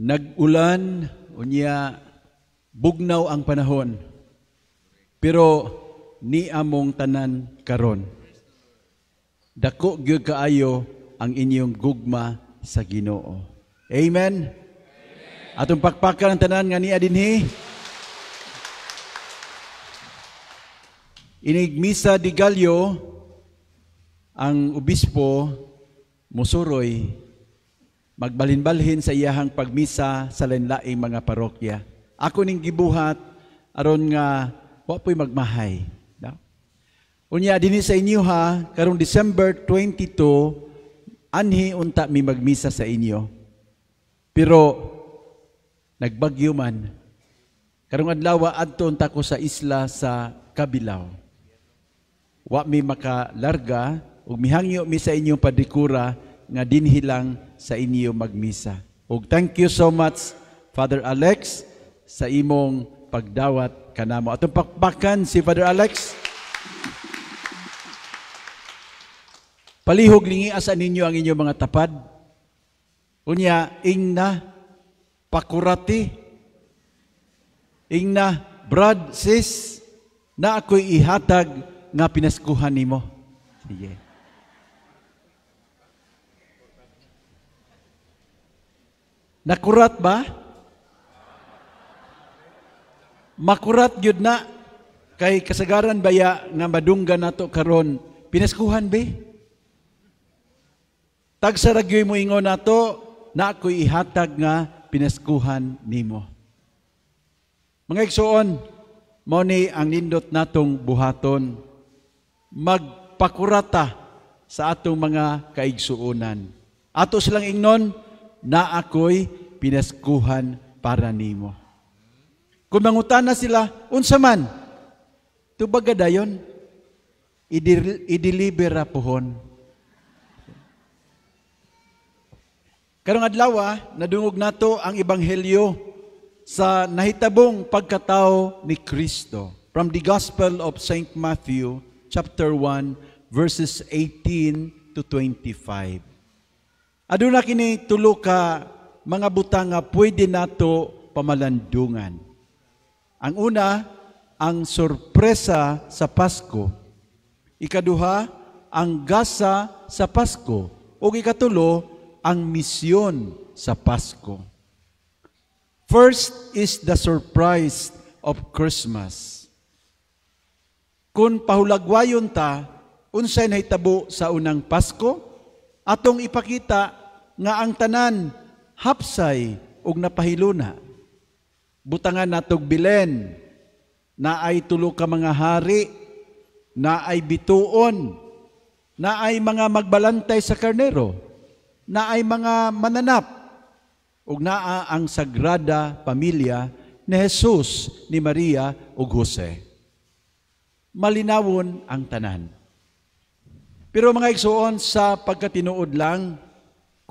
Nag-ulan, unya bugnaw ang panahon. Pero ni among tanan karon. Dako gyud kaayo ang inyong gugma sa Ginoo. Amen. Atong pakpakan ang tanan nga niya dinhi. Inig misa di Gallo, ang obispo mosuroy magbalhin-balhin sa iyahang pagmisa sa lain-laing mga parokya. Ako ning gibuhat aron nga wa po'y magmahay. No? Unya dinhi sa inyo ha, karong December 22 anhi unta mi magmisa sa inyo. Pero nagbagyo man. Karong adlaw adto unta ko sa isla sa Kabilaw. Wa mi makalarga ug mihangyo mi sa inyong padikura nga dinhi lang sa inyo magmisa. Ug thank you so much, Father Alex, sa imong pagdawat kanamo. Atong pakpakan si Father Alex. Palihog lingi asa ninyo ang inyong mga tapad. Unya, ingna, pakurati. Ingna, brad, sis, na ako'y ihatag nga pinaskuhan nimo. Sige. Nakurat ba? Makurat gyud na kay kasagaran baya nga madunggan nato karon pinaskuhan be. Tagsa ra gyud mo ingon nato na ako'y ihatag nga pinaskuhan nimo. Mga igsoon, mao ni ang nindot natong buhaton. Magpakurata sa atong mga kaigsuonan. Ato silang ingnon na ako'y pinaskuhan para nimo. Kung mangutana sila, unsa man? Tubag dayon, i-deliver ra pohon. Karong adlaw, nadungog nato ang ebanghelyo sa nahitabong pagkatao ni Kristo. From the Gospel of St. Matthew, chapter 1, verses 18 to 25. Aduna kini tulo ka mga butang nga pwede nato pamalandungan. Ang una, ang sorpresa sa Pasko. Ikaduha, ang gasa sa Pasko. O ikatulo, ang misyon sa Pasko. First is the surprise of Christmas. Kung pahulagwayon ta, unsay nahitabo sa unang Pasko, atong ipakita nga ang tanan hapsay ug napahiluna. Butangan natog bilen, naay tulo ka mga hari, naay bituon, naay mga magbalantay sa karnero, naay mga mananap, ug naa ang Sagrada Pamilya ni Jesus, ni Maria ug Jose. Malinawon ang tanan. Pero mga igsoon, sa pagkatinuod lang,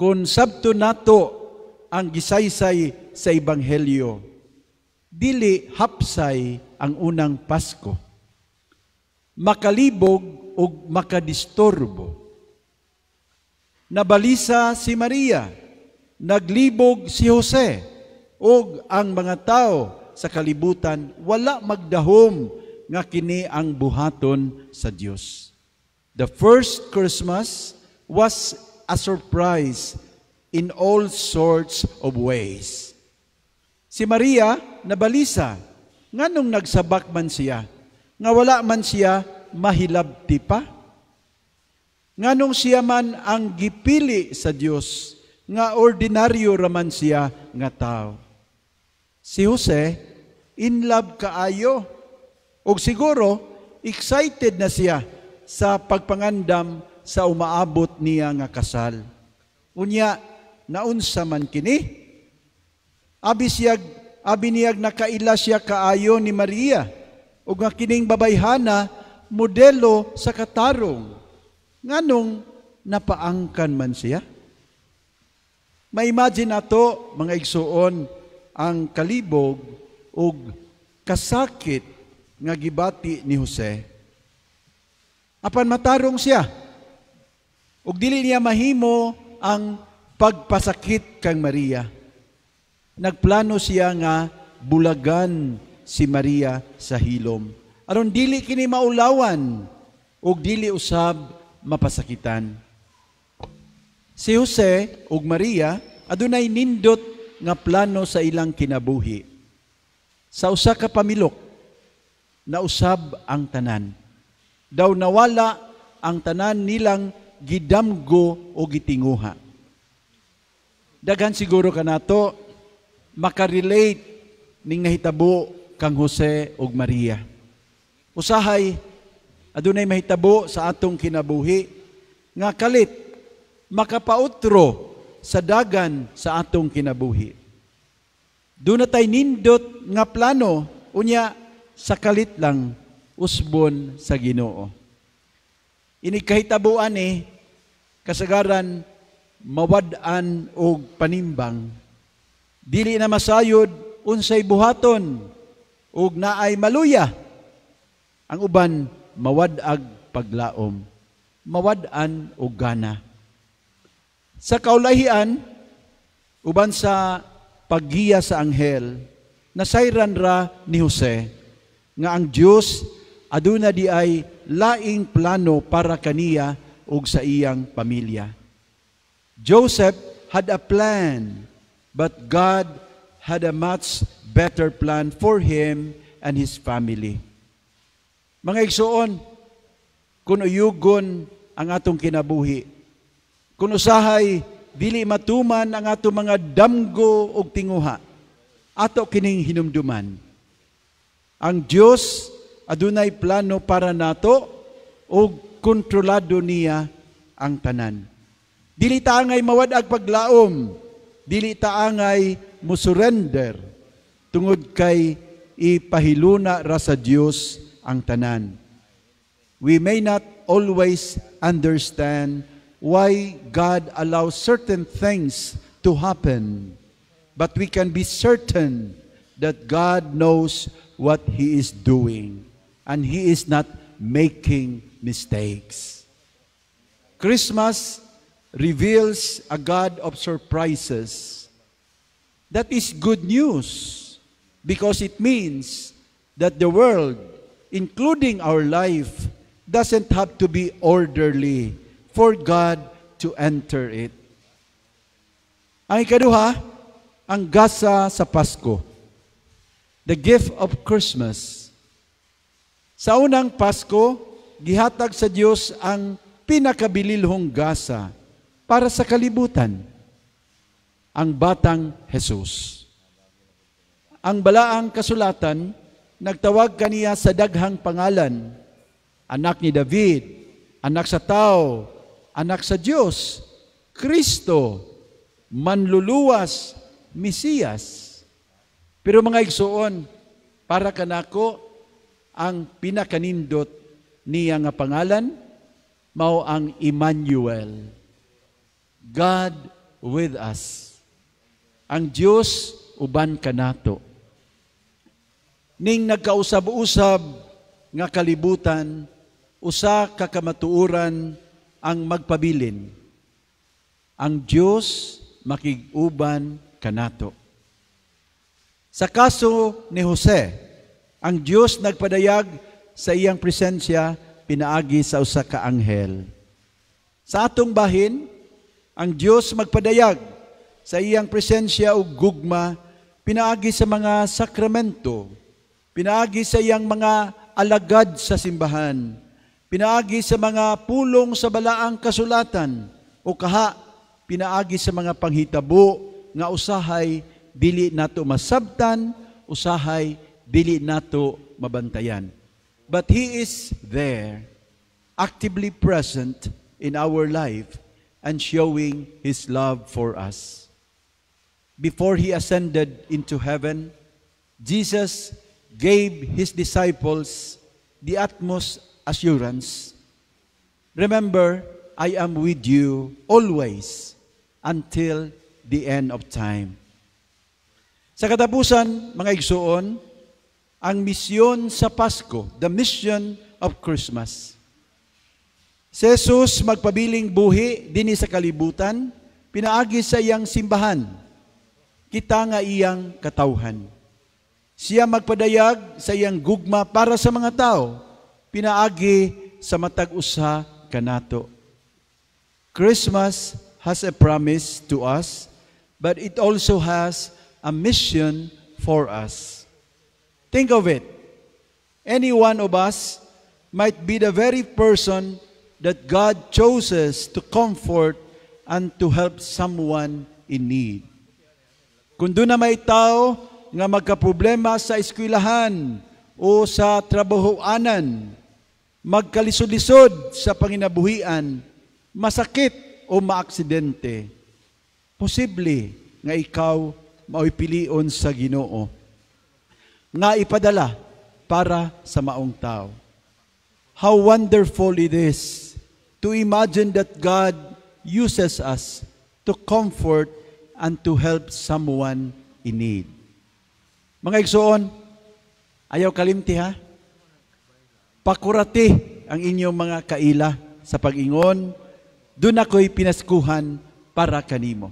kung sabto nato ang gisaysay sa ebanghelyo, dili hapsay ang unang Pasko. Makalibog ug makadisturbo. Nabalisa si Maria, naglibog si Jose, ug ang mga tao sa kalibutan wala magdahom nga kini ang buhaton sa Dios. The first Christmas was a surprise in all sorts of ways. Si Maria nabalisa, nganong nagsabak man siya, nga wala man siya mahilabti pa. Nganong siya man ang gipili sa Dios, nga ordinaryo raman siya nga tao. Si Jose, in love kaayo, og siguro excited na siya sa pagpangandam sa umaabot niya nga kasal. Unya, naunsa man kini? Abi niyag nakaila siya kaayo ni Maria, ug nga kining babayhana modelo sa katarong. Nganong napaangkan man siya? Ma-imagine nato, mga igsuon, ang kalibog ug kasakit nga gibati ni Jose. Apan matarong siya. Ug dili niya mahimo ang pagpasakit kang Maria. Nagplano siya nga bulagan si Maria sa hilom aron dili kini maulawan ug dili usab mapasakitan. Si Jose ug Maria adunay nindot nga plano sa ilang kinabuhi. Sa usa ka pamilok, nausab ang tanan. Daw nawala ang tanan nilang gidamgo o gitinguha. Daghan siguro kanato makarelate ning nahitabo kang Jose ug Maria. Usahay adunay mahitabo sa atong kinabuhi nga kalit makapautro sa dagan sa atong kinabuhi. Duna tay nindot nga plano, unya sa kalit lang usbon sa Ginoo. Inig kahitabuan ni kasagaran mawad-an og panimbang. Dili na masayod unsay buhaton ug naay maluya. Ang uban mawad-ag paglaom, mawad-an og gana. Sa kaulahian, uban sa paggiya sa anghel, nasayran ra ni Jose nga ang Dios aduna di ay laing plano para kaniya ug sa iyang pamilya. Joseph had a plan, but God had a much better plan for him and his family. Mga igsuon, kung uyugon ang atong kinabuhi, kung usahay dili matuman ang atong mga damgo ug tinguha, ato kining hinumduman. Ang Dios adunay plano para nato ug kontrolado niya ang tanan. Dili ta angay mawad-ag paglaom, dili ta angay musurrender tungod kay ipahiluna ra sa Dios ang tanan. We may not always understand why God allows certain things to happen, but we can be certain that God knows what He is doing and He is not making mistakes. Christmas reveals a God of surprises. That is good news because it means that the world, including our life, doesn't have to be orderly for God to enter it. Ang ikaduha, ang gasa sa Pasko. The gift of Christmas. Sa unang Pasko, gihatag sa Dios ang pinakabililhong gasa para sa kalibutan, ang batang Jesus. Ang balaang kasulatan, nagtawag kaniya sa daghang pangalan: Anak ni David, Anak sa tao, Anak sa Dios, Kristo, Manluluwas, Mesiyas. Pero mga igsuon, para kanako, ang pinakanindot niya nga pangalan, mao ang Emmanuel. God with us. Ang Dios uban kanato. Ning nagkausab-usab nga kalibutan, usa ka kamatuoran ang magpabilin. Ang Dios makig-uban kanato. Sa kaso ni Jose, ang Dios nagpadayag sa iyang presensya pinaagi sa usa ka anghel. Sa atong bahin, ang Dios magpadayag sa iyang presensya ug gugma pinaagi sa mga sakramento, pinaagi sa iyang mga alagad sa simbahan, pinaagi sa mga pulong sa balaang kasulatan, o kaha pinaagi sa mga panghitabo nga usahay dili nato masabtan, usahay dili nato mabantayan. But He is there, actively present in our life and showing His love for us. Before He ascended into heaven, Jesus gave His disciples the utmost assurance. "Remember, I am with you always until the end of time." Sa katapusan, mga igsuon, ang misyon sa Pasko, the mission of Christmas. Si Jesus magpabiling buhi dinhi sa kalibutan, pinaagi sa iyang simbahan. Kita nga iyang katawhan. Siya magpadayag sa iyang gugma para sa mga tao, pinaagi sa matag usa kanato. Christmas has a promise to us, but it also has a mission for us. Think of it. Any one of us might be the very person that God chooses to comfort and to help someone in need. Kung duna may tao nga magkaproblema sa eskwelahan o sa trabahoanan, magkalisod-lisod sa panginabuhian, masakit o maaksidente, posible nga ikaw mao'y pilion sa Ginoo nga ipadala para sa maong tao. How wonderful it is to imagine that God uses us to comfort and to help someone in need. Mga igsoon, ayaw kalimti ha. Pakurati ang inyong mga kaila sa pag-ingon, "Duna ko'y pinaskuhan para kanimo."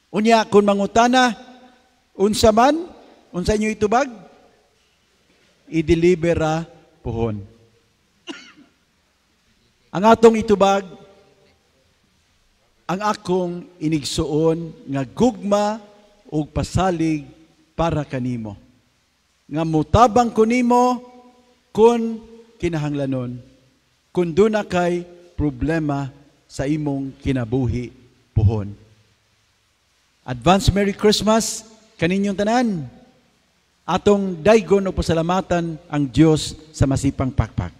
Unya, kung mangutana, "Unsa man?" Unsa inyo itubag? I-deliver ra puhon. Ang atong itubag, "Ang akong inigsuon nga gugma ug pasalig para kanimo. Nga mutabang ko nimo kung kinahanglanon. Kung duna kay problema sa imong kinabuhi puhon." Advance Merry Christmas kaninyong tanan. Atong daygon o pasalamatan ang Dios sa masipang pakpak.